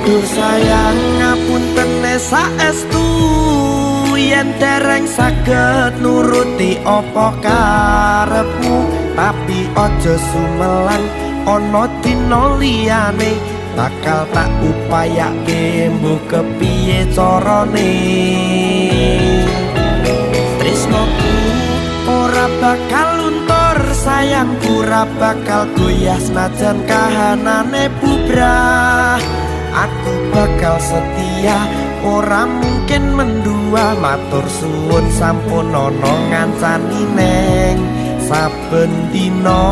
Duh sayang, ngapuntene saestu yen dereng saged nuruti apa karepmu, tapi aja sumelang, ana dina liyane bakal tak upayake, mbuh kepiye carane. Tresnoku ora bakal luntur, sayangku ora bakal goyah, senajan kahanane bubrah. Aku bakal setia, ora mungkin mendua. Matur suwun sampun ana ngancani neng saben dina.